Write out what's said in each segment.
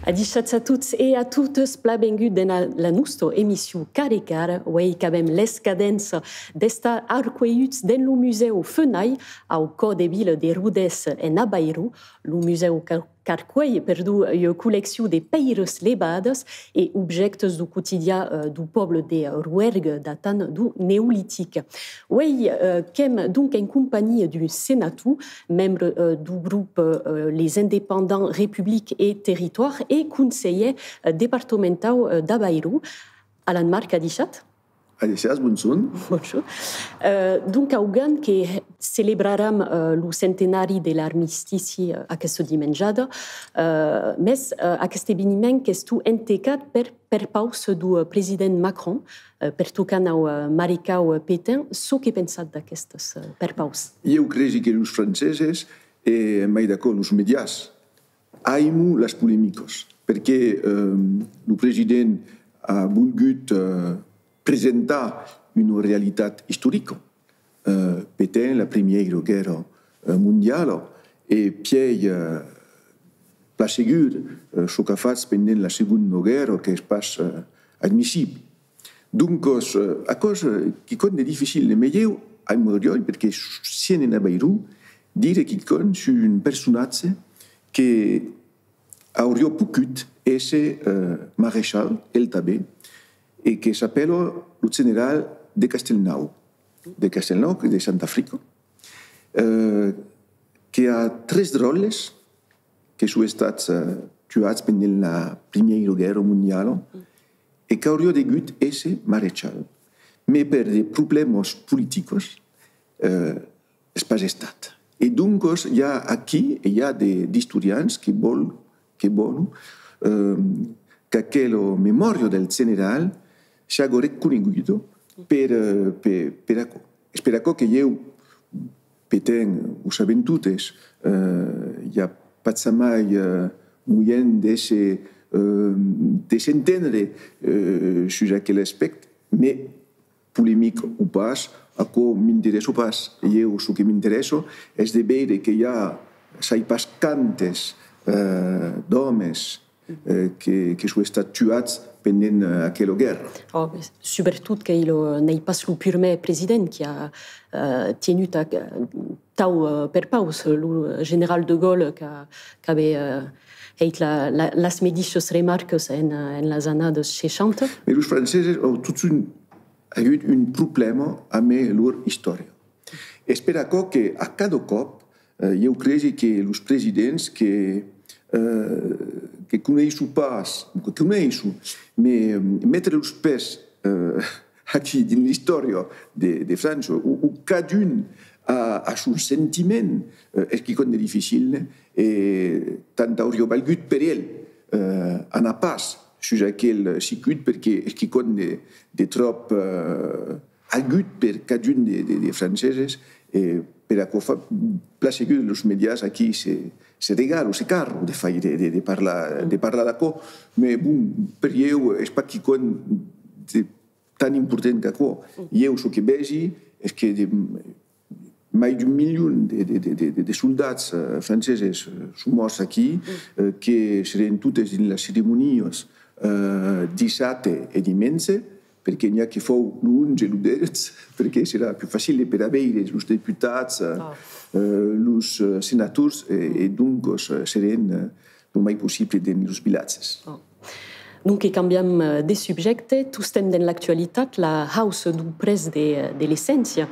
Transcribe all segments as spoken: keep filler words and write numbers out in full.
Adishatz a tots e a totas, plan vengut dens la, la nosta emission Cara e Cara. Uei qu'avem l'escadença d'estar arcuelhuts dens lo musèu Fenay, au còr de vila de Rodés en Avairon. Lo musèu qu'a-, qu'arcuelh, perdon, ua colleccion de pèiras levadas e objèctes deu quotidian, eh, deu pòble de Roergue, datant deu Neolitic. Uei, eh, qu'èm donc en companhia d'un senator, membre, eh, deu grop, eh, Les Indépendants, République et Territoires e conselhèr, eh, departamentau, eh, d'Avairon. Alan Marc, adishatz. Adishatz, bonjorn. Bonjorn. Eh, donc, augan que celebraram, eh, lo centenari de l'armistici, eh, aquesta dimenjada, eh, mes, eh, aqueste eveniment qu'estó entecat per perpausa deu, eh, president Macron, eh, pertocant au, eh, marecau, eh, Pétain. Çò que pensatz d'aquestas, eh, perpausas? Ieu cresi que los franceses, e mai d'aquò los medias, aimon las polemicas, perque, eh, lo president a volgut, eh, presentar una realitat istorica. Eh, Pétain, la Primièira Guèrra, eh, Mondiala, e pièi, eh, plan segur, eh, çò qu'a fach pendent la Segonda Guèrra, qu'es pas, eh, admissible. Doncas, eh, aquò's, eh, quicòm de dificil, mès ieu aimariái, perque sien en Avairon, dire quicòm sus un personatge que auriá pogut èsser, eh, mareschal, el tanben, e que s'apèla lo general de Castelnau, de Castelnau, de Santa Africa, eh, que a tres dròlles que son estats, eh, tuats pendent la Primièira Guèrra Mondiala e qu'auriá degut èsser mareschal. Mès per de problèmas politicos, eh, es pas estat. E doncas, i a aquí, e i a de, d'istorians que vòl, que vòlon, eh, qu'aquela memòria del general siaga reconeguda per, eh, per, per aquò. Es per aquò que ieu, Pétain, o sabem totes, eh, i a pas jamai, eh, moièn de se, eh, de s'entendre, eh, sus aquel aspècte, mès polemic o pas, aquò m'interèssa pas. Ieu, çò que m'interèssa es de veire que i a, sai pas quantes, eh, d'òmes, eh, que, que son estats tuats pendent, eh, aquela guèrra. Ò, subretot qu'ei lo, n'ei pas lo purmèr president qui a, eh, tienut a, tau, eh, perpaus, lo general de Gaulle qu'a-, qu'avè, eh, hèit la, la, las medishas remarcas en, eh, en las annadas seishanta. Mès los franceses an totun agut un problèma amé lor istòria. Es per aquò que a cada còp, eh, ieu cresi que los presidents que, eh, que coneisson pas, que coneisson, mès, eh, metre los pès, eh, aquí, dins l'istòria de, de França, o, o cadun a, a son sentiment, eh, es quicòm de dificil, e tant auriá valgut per el, eh, anar pas sus aquel circuit, perque es quicòm de, de tròp, eh, agut per cadun de, de, de franceses, e per aquò fa, plan segur, los medias aquí se, se regalan, se carran de faire, de, de parlar, de parlar d'aquò, mès bon, per ieu es pas quicòm de tan important qu'aquò. Ieu, çò que vesi es que de, mai d'un milion de, de, de, de, de soldats, eh, franceses, eh, son mòrts aquí, eh, que serén totes dins las ceremonias, eh, dissabte e dimenge, perque n'i a que fau lo onze e lo dètz, perque serà pus facile per aveire los deputats, eh, eh, los, eh, senators, e, e doncas, eh, serén, eh, lo mai possible dins los vilatges. Donc, e cambiam, eh, de subjècte, tostemps dens l'actualitat, la haussa deu prètz de, de l'esséncia.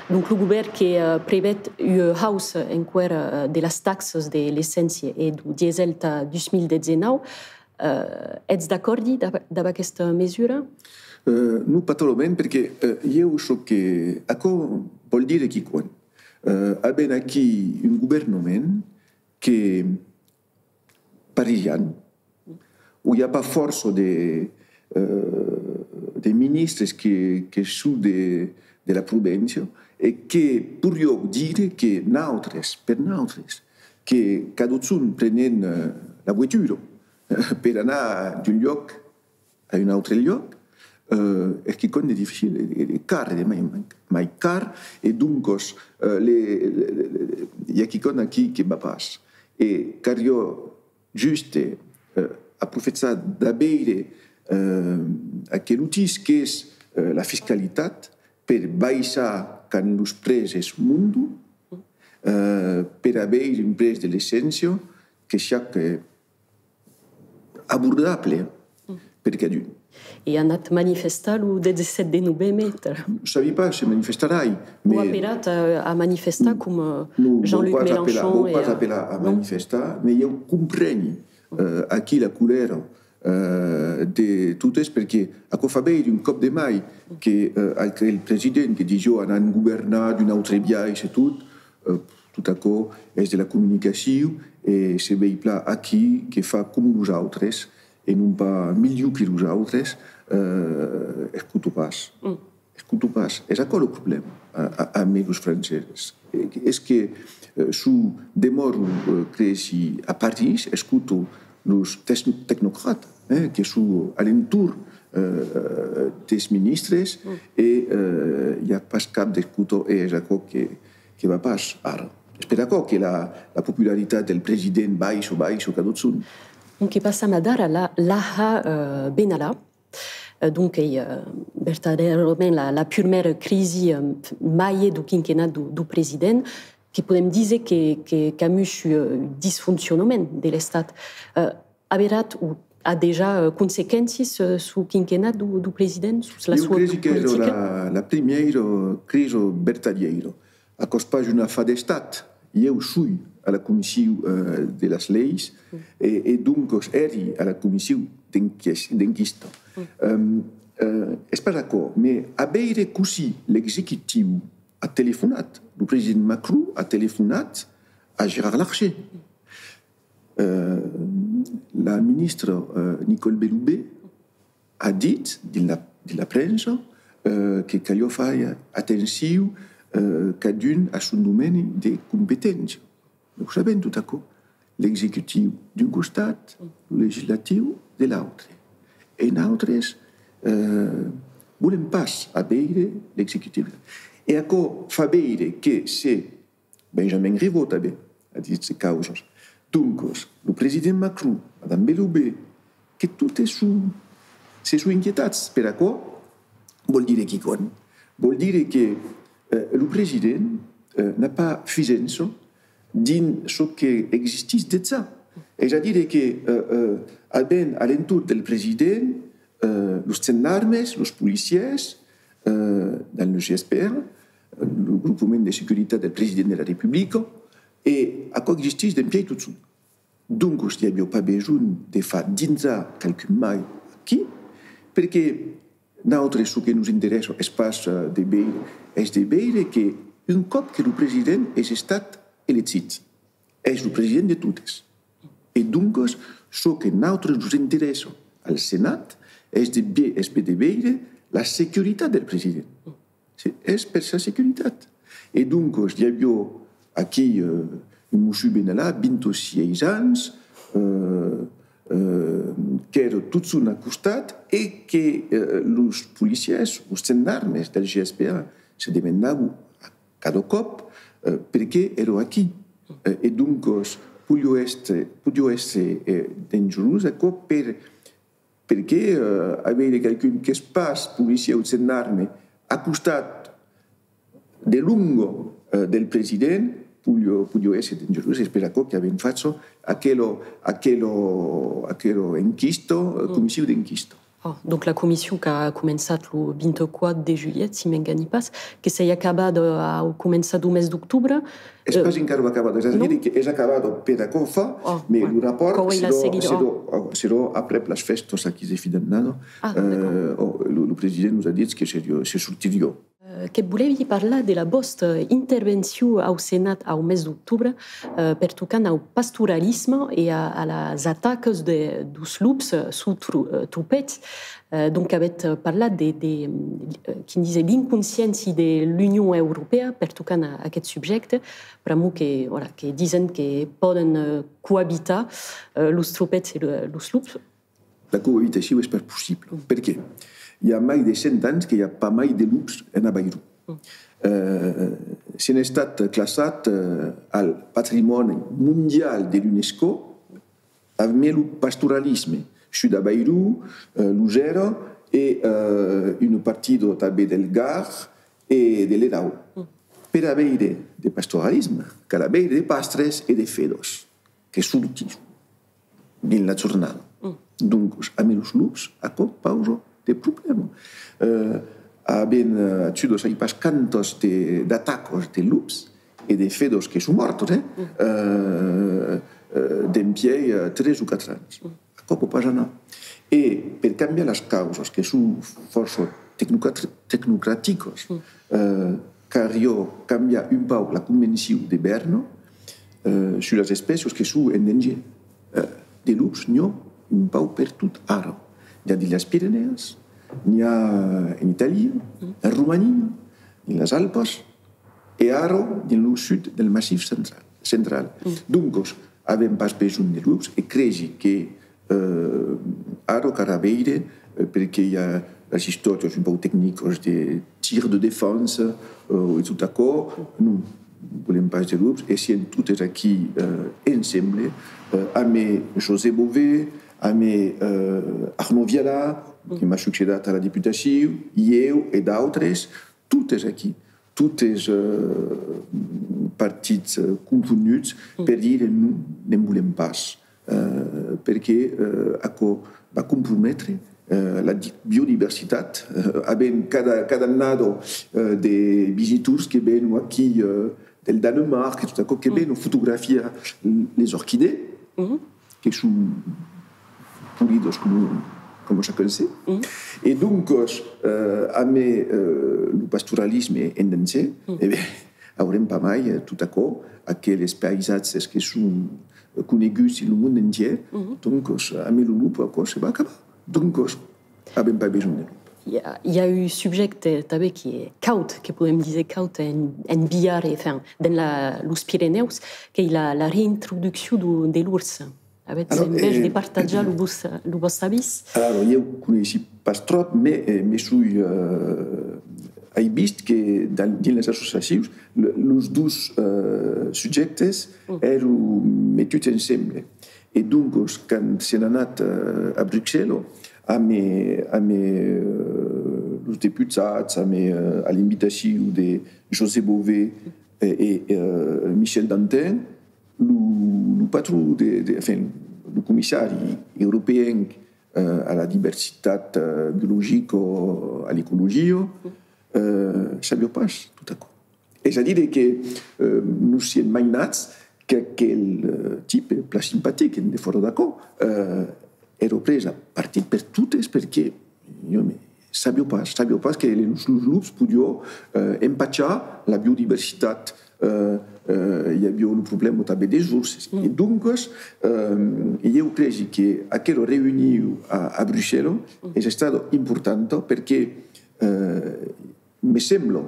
Donc, lo govèrn que, eh, prevet ua haussa enqüèra, eh, de las taxas de l'esséncia e deu diesèl tà dos mil dètz-e-nau. Eh, ètz d'acòrdi dab, dab aquesta mesura? Eh, non, pas talament, perque, eh, ieu çò que, aquò vòl dire quicòm. Eh, avèm aquí un governament que parisian, ont i a pas fòrça de, eh, de ministres que, que son de, de la província e que poirián dire que nautres, per nautres, que cada jorn prenem, eh, la voitura per anar d'un luòc a un autre luòc, eh, es quicòm de dificil, e, e de car, e de mai, mai, mai car, e doncas, eh, le, le, le, le, i a quicòm aquí que va pas. E caliá juste, eh, aprofitar d'aveire, eh, aquel utís qu'es, eh, la fiscalitat per baissar quand los preses monton, eh, per aver un prètz de l'esséncia que siá, eh, abordable per cadun. E anatz manifestar lo dètz-e-sèt de novembre? Sabi pas se manifestarai, o apelatz a, a manifestar coma, eh, Jean-Luc Mélenchon? Vau pas apelar a manifestar, mas ieu compreni, eh, aquí la colèra, eh, de totes, perque aquò fa veire un còp de mai que, eh, aquel president que disiá anam governar d'un autre biais e tot, eh, tot aquò es de la comunicacion e se vei plan aquí que fa coma los autres e non pas milhor que los autres, eh, escoto pas. Escoto pas. Es aquò lo problèma, a, a, amb los franceses. E, es que, eh, se demòro, eh, cresi a París, escoto los tec-, tecnocratas, eh, que son a l'entorn, eh, dels ministres, e, eh, i a pas cap d'escota, e es aquò que, que va pas ara. Es per aquò que la, la popularitat del president baissa, baissa cada jorn. Donc, que passam adara a la, Laha, eh, Benalla. Eh, donc, ei, eh, vertadèrament la, la purmèra crisi, eh, màger deu quinquennat deu, deu president, que podem díser que, que, qu'amassa, eh, disfoncionament de l'Estat. Eh, averà o a dejà, eh, consequéncias, eh, suu quinquennat deu, deu president, sus la sua politica? Ieu cresi qu'èra la, la primièra crisa vertadièira. Aquò's pas un afar d'Estat. Ieu soi a la comission, eh, de las leis e, e doncas èri a la comission d'enquis-, d'enquista. Em, eh, es pas aquò, mas a veire cossí l'executiu a telefonat, lo president Macron a telefonat a Gérard Larcher. Eh, la ministra, eh, Nicole Belloubet a dit dins la, dins la premsa, eh, que caliá far atencion, eh, cadun a son domeni de competéncia. Lo sabèm tot aquò. L'executiu d'un costat, lo legislatiu de l'autre. E nautres, eh, volèm pas aver l'executiu. E aquò fa veire que se Benjamin Griveaux tanben a dit de causas. Doncas, lo president Macron, Madame Belloubet, que totes son, se son inquietats per aquò, vòl dire quicòm. Vòl dire que, eh, lo president, eh, n'a pas fisença dins çò que existís dejà. Es a dire que, eh, eh, avèm a l'entorn del president, eh, los gendarmes, los policièrs, eh, dins lo G S P R, lo gropament de securitat del president de la Republica, e aquò existís dempièi totjorn. Doncas, i aviá pas besonh de far dinjar qualqu'un mai aquí, perque nautres, çò que nos interessa es pas, eh, de veire, es de veire que, un còp que lo president es estat elegit, es lo president de totes. E doncas, çò que nautres nos interessa al Senat es de ve-, es de veire la securitat del president. Se, es per sa securitat. E doncas, i aviá aquí, eh, un mossur Benalla, vint-e-sièis ans, eh, eh, qu'èra totjorn a costat e que, eh, los policièrs, los gendarmes del G S P R se demandavan a cada còp, eh, perqué èra aquí. Eh, e doncas, podiá èstre, podiá èstre, eh, dangerós aquò per, perqué, eh, aver qualqu'un qu'es pas policièr o gendarme a costat de longa, eh, del president, podiá, podiá èsser dangerós, es per aquò qu'avèm fach aquela, aquela, aquela enquista, eh, comission d'enquista. Ah, donc la comission qu'a començat lo vint-e-quate de julhet, si m'engani pas, que s'ei acabada au començar deu mes d'octobre. Es pas encara acabada, es a dire que es acabada per aquò fa, mas lo rapòrt serà, serà, serà aprèp las fèstas aquí de fin d'annada. Ah, d'accord. Eh, lo, lo president nos a dit que seriá, se sortiriá. Eh, que volèvi parlar de la vòstra intervencion au Senat au mes d'octobre, eh, pertocant au pastoralisme e a, a las atacas de, deus lops, eh, sus tro-, eh, tropèths. Eh, donc, avètz parlat de, de, eh, quin díser, l'inconsciéncia de l'Union Europèa pertocant a, a aqueth subjècte, pr'amor que, voilà, que disen que pòden, eh, coabitar, eh, los tropèths e lo, los lops. La coabitacion es pas possibla. Perqué? I a mai de cent ans que i a pas mai de lops en Avairon. Eh, s'an estat classats, eh, al patrimòni mondial de l'UNESCO, Amé lo pastoralisme, sud Avairon, eh, Losèra e, eh, una partida tanben del Gard e de l'Erau. Per aveire de pastoralisme, cal aveire de pastres e de fedas que sortisson dins la jornada. Doncas, amé los lops, aquò pausa de problèma. Eh, avèm, eh, ajuda sai pas quantas de, d'atacas de lops e de fedas que son mòrtas, eh? Eh, eh, dempièi, eh, tres o quatre ans. Aquò pòt pas anar. E per cambiar las causas que son fòrça tecnocrat-, tecnocraticas, eh, cariá cambiar un pauc la Convencion de Bèrna, eh, sus las espècias que son en danger. Eh, de lops, n'i a un pauc pertot ara. N'i a dins las Pirenèas, n'i a en Itàlia, en Romania, dins las Alpas, e ara dins lo sud del Massif Central. Central. Doncas, avèm pas besonh de lops e cresi que, eh, ara cal aveire, eh, perque i a las istòrias un pauc tecnicas de tir de defensa, eh, e tot aquò, non, volèm pas de lops, e siem totes aquí, eh, ensemble, eh, amé José Bové, amé, eh, Arnaud Viala, que m'a succedat a la deputacion, ieu e d'autres, totes aquí, totes, eh, partits, eh, componuts per dire non, ne'n volèm pas, eh, perque, eh, aquò va comprometre, eh, la di-, biodiversitat. Eh, avèm cada, cada annada, eh, de visitors que venon aquí, eh, del Danemarc e tot aquò, que venon fotografiar les orquidèas, que son polidas coma, coma chacun sait. E doncas, eh, amé, eh, lo pastoralisme en danger, e ben, aurem pas mai, eh, tot aquò, aqueles païsatges que son, eh, coneguts en lo mond entièr. Doncas, amé lo lop, aquò se va acabar. Doncas, avèm pas besonh de lop. I a, i a un subjècte tanben qui es caud, que podem díser caud en, en Biarn, enfin, dens la, los Pirenèus, qu'ei la, la reintroduccion do, de l'ors. Avètz enveja de partatjar lo vòs-, lo vòste avís? Alors, ieu coneissi pas tròp, me, eh, me soi, eh, ai vist que dan-, dins las associacions, le, los dos, eh, subjèctes èran metuts ensemble. E doncas, quand se n'anat, eh, a Bruxelles, amé, amé, eh, los deputats, amé, eh, a l'invitacion de José Bové e, e, eh, Michel Dantin, lo, lo patron de, de, enfin, lo comissari europeenc, eh, a la diversitat, eh, biologica, a l'ecologia, eh, sabiá pas tot aquò. Es a dire que, eh, nos siem mainats qu'aquel, eh, tipe, plan simpatic, en defòra d'aquò, eh, èra pres a partit per totes, perque, jo me, sabiá pas, sabiá pas que los, los lops podián, eh, empachar la biodiversitat. Eh, eh, i aviá lo problèma tanben des orses. E doncas, eh, ieu cresi que aquela reünion a, a Bruxelles es estada importanta perque, eh, me sembla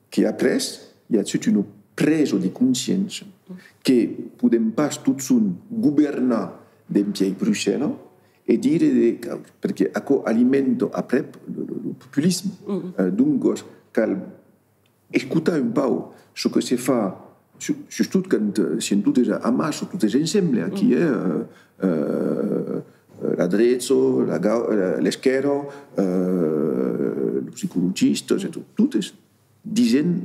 que après i a agut una presa de consciéncia que podèm pas totjorn governar dempièi Bruxelles e dire de causas, perque aquò alimenta aprèp lo, lo, lo populisme. Eh, doncas, cal escotar un pauc çò que se fa, su-, sustot quand, eh, siem totes amassa, totes ensemble, aquí, eh, eh, eh, la drecha, la gau-, la, l'esquèrra, eh, los ecologistas e tot, totes disen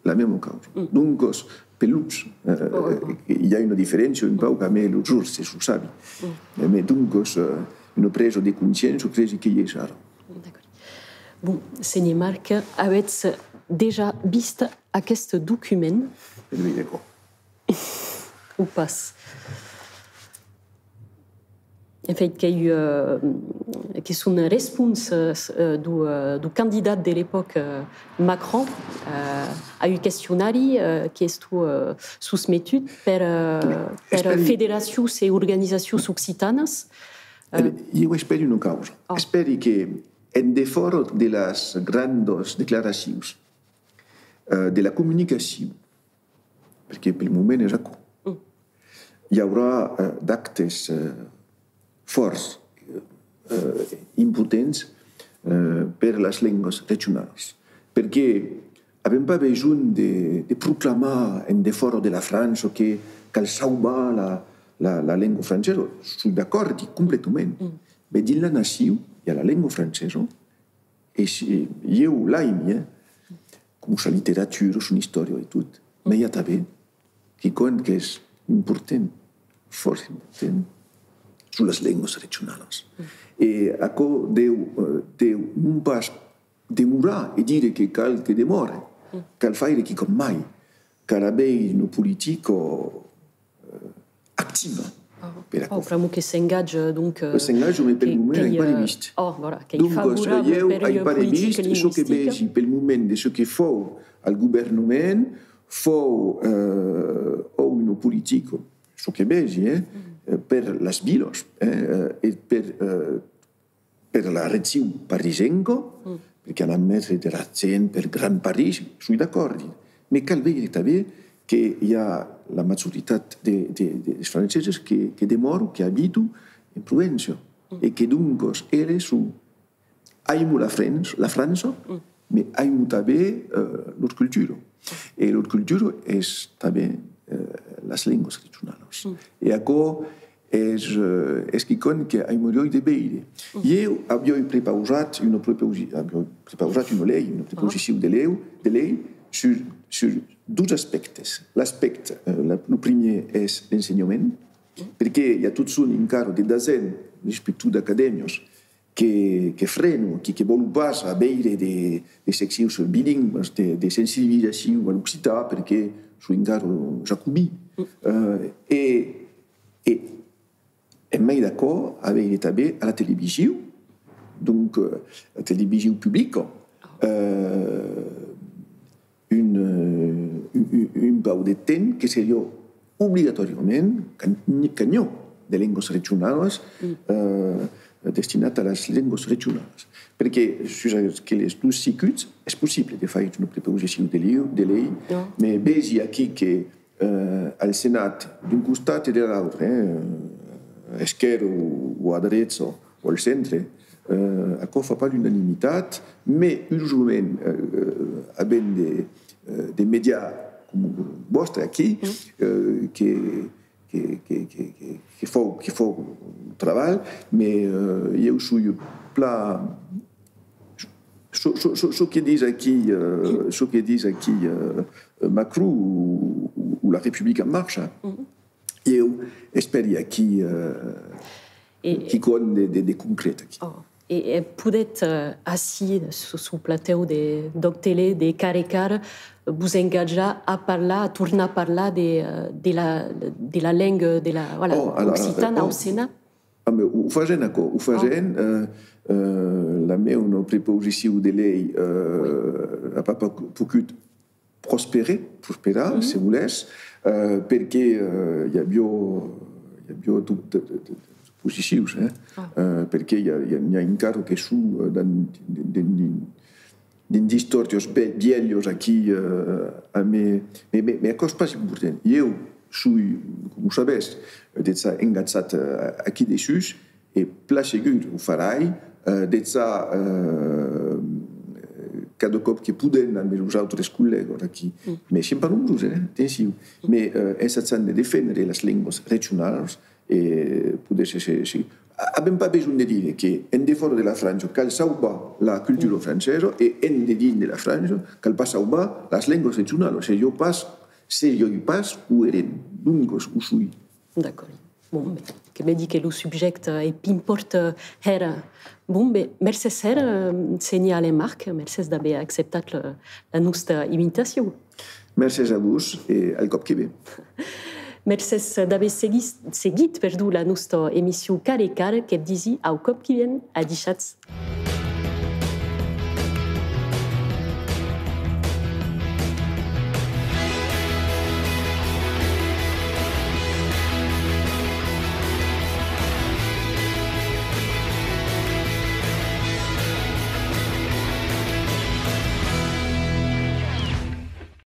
la mèma causa. Doncas, peluts, eh, i a una diferéncia un pauc amé los orses, o sabi. Eh, mès doncas, eh, una presa de consciéncia, cresi que i es ara. D'acòrd. Bon, sénher Marc, avètz dejà vist aqueste document? E oui, d'acòrd. O pas? En fait, qu'ei, eh, que son responses, eh, do, eh, do candidat de l'epòca, eh, Macron, eh, a un questionari, eh, qu'estó, eh, sosmetut per, eh, per federacions e organizacions occitanas. E ben, ieu espèri una causa. Espèri que, en defòra de las grandas declaracions, eh, de la comunicacion, perque pel moment es aquò, i aurà, eh, d'actes, eh, fòrts, eh, importants, eh, per las lengas regionalas. Perque avèm pas besonh de, de proclamar en defòra de la França que cal sauvar la, la, la lenga francesa, soi d'acòrdi completament. Mès dins la nacion, i a la lenga francesa, e si, ieu l'aimi, eh, coma sa literatura, son istòria e tot, mès i a tanben quicòm qu'es important, fòrça important, son las lengas regionalas. E aquò deu, eh, deu non pas demorar e dire que cal que demòre, cal faire quicòm mai, cal aver una politica, eh, activa per aquò. Oh, pr'amor que s'engatja, donc, eh, s'engatja, mès pel moment ai pas de vist. Oh, voilà, qu'ei favorable per ua politica lingüistica. Doncas, ieu ai pas de vist, çò que vesi pel moment de çò que fau al governament, fau, eh, o una politica, çò que vesi, eh, eh, per las vilas, eh, eh, e per, eh, per la region parisenca, perque anam metre de l'argent per Grand París, soi d'acòrdi. Mès cal veire tanben que i a la majoritat de, de, de, dels franceses que, que demòran, que abitan en Provença, e que doncas eles son, aimon la Fran-, la França, mès aimon tanben, eh, lor cultura. E lor cultura es tanben, eh, las lengas regionalas. E aquò es, eh, es quicòm que aimariái de veire. Ieu aviái prepausat una preposi-, aviái prepausat una lei, una preposicion de lei, de lei sur, sur dos aspèctes. L'aspècte, eh, la, lo primièr es l'ensenhament, perque i a totjorn encara de, d'agents, l'inspector d'acadèmias, que, que frenon, que, que vòlon pas aver de, de seccions bilingüas, de, de sensibilizacion a l'occitan, perque son encara jacobins. Eh, e, e en mai d'aquò, aver tanben a la television, donc, eh, la television publica, eh, un, eh, un, un, un pauc de temps que seriá obligatòriament, qu'an, qu'an de lengas regionalas, eh, destinat a las lengas regionalas. Perque sus aqueles dos cicuts es possible de faire una preposicion de lei, de lei, mès vesi aquí que, eh, al Senat, d'un costat e de l'autre, eh, esquèrra o, o a drecha o al centre, eh, aquò fa pas l'unanimitat, mès urosament, eh, avèm de, eh, de mèdias coma vòstre aquí, eh, que, que, que, que, que, que fau, que fau lo trabalh, mès, eh, ieu soi plan, çò, çò, çò, çò que dis aquí, eh, çò que dis aquí, eh, Macron o, o, o La République en Marche, ieu espèri aquí, eh, quicòm de, de, de concret aquí. Oh. E, e podètz, eh, ací, sus, sus platèu de, d'Òc Tele, de Cara e Cara, vos engatjar a parlar, a tornar parlar de, eh, de la, de la lenga, de la, voilà, occitana au Senat? Ah, mès o fasèm aquò, o fasèm, eh, eh, la meuna preposicion de lei, eh, a pas po-, pogut prospèra, prosperar, se volètz, eh, perque, eh, i aviá, i aviá tot de, de, de, d'oposicions, eh? Eh, perque i a, i a, n'i a encara que son, eh, dins, dins, dins, dins d'istòrias ve-, vièlhas aquí, eh, a me, me, me, me aquò's pas important. Ieu soi, coma o sabètz, dejà engatjat, eh, aquí dessús, e plan segur o farai, eh, dejà, eh, cada còp que podèm amb los autres collègas aquí. Mès sèm pas nombroses, eh, atencion. Mès, eh, ensajam de defendre las lengas regionalas e poder se, se, se, a-, avèm pas besonh de dire que en defòra de la França cal sauvar la cultura francesa e en dedins de la França cal pas sauvar las lengas regionalas. Seriá pas, seriái pas coerent. Doncas, o soi. D'acòrd. Bon, ben, que vedi que lo subjècte, eh, p'impòrta hèra. Bon, ben, mercés hèra, eh, sénher Alain Marc, mercés d'aver acceptat la, la nosta invitacion. Mercés a vos e al còp que ven. Mercés d'aver seguit, seguit, perdon, la nosta emission Cara e Cara, que'vs disi au còp que ven. Adishatz.